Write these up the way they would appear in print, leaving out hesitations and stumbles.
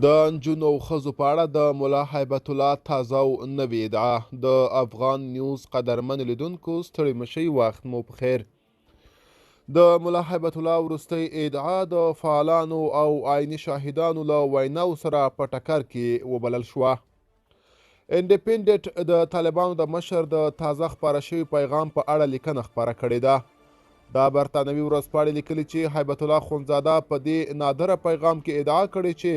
د نجونو او ښځو په اړه د ملا هیبت الله تازه او نوې ادعا. د افغان نیوز قدرمن لیدونکو، ستړي مشئ، وخت مو په خیر. د ملا هیبت الله وروستۍ ادعا د فعالانو او عیني شاهدانو له ویناو سره په ټکر کې وبلل شوه. انډیپنډنټ د طالبانو د مشر د تازه خپاره شوي پیغام په اړه لیکنه خپره کړې ده. دا برتانوي ورځپاڼې لیکلي چې هیبت الله اخندزاده په دې نادره پیغام کې ادعا کړې چې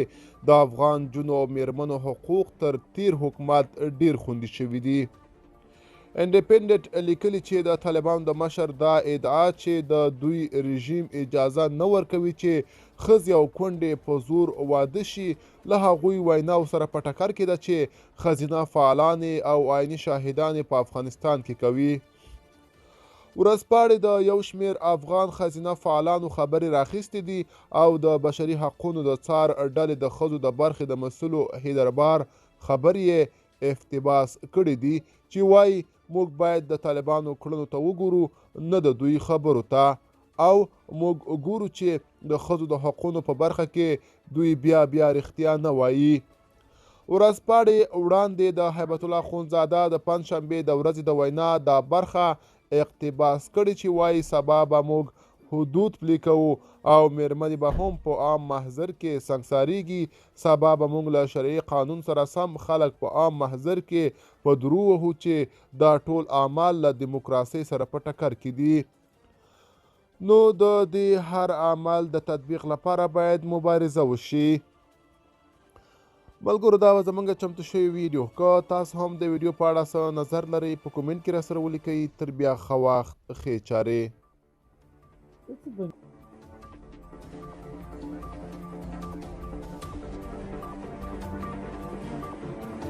د افغان نجونو او میرمنو حقوق تر تیر حکومت ډیر خوندي شوي دي. انډیپنډنټ لیکلي چې د طالبانو د مشر دا ادعا چې د دوی رژیم اجازه نه ورکوي چې ښځې او کونډې په زور واده شي، له هغوی ویناو سره په ټکر کې ده چې ښځینه فعالانې او عیني شاهدانې په افغانستان کې کوي. ورځپاڼې د یو شمېر افغان ښځینه فعالانو خبرې راخیستې دي او د بشري حقونو د څار ډلې د ښځو د برخې د مسؤلو هیدربار خبرې یې اقتباس کړې دي چې وايي، موږ باید د طالبانو کړنو ته وګورو، نه د دوی خبرو ته، او موږ ګورو چې د ښځو د حقونو په برخه کې دوی بیا بیا رښتیا نه وايي. ورځپاڼې وړاندې د هیبت الله اخندزاده د پنجشنبې د ورځې د وینا دا برخه اقتباس کړې چې وايي، سبا به موږ حدود پلي کوو او مېرمنې به هم په عام محضر کې سنګسارېږي، سبا به موږ له شرعي قانون سره سم خلک په عام محضر کې په درو وهو چې دا ټول اعمال له دیموکراسۍ سره په ټکر کې دي. نو د دې هر عمل د تطبیق لپاره باید مبارزه وشي. ملګرو، دا وه زمونږ چمتو شوې ویډیو. که تاسو هم د ویډیو په اړه څه نظر لرئ، په کومنټ کې راسره ولیکئ. تر بیا ښه وخت، ښې چارې.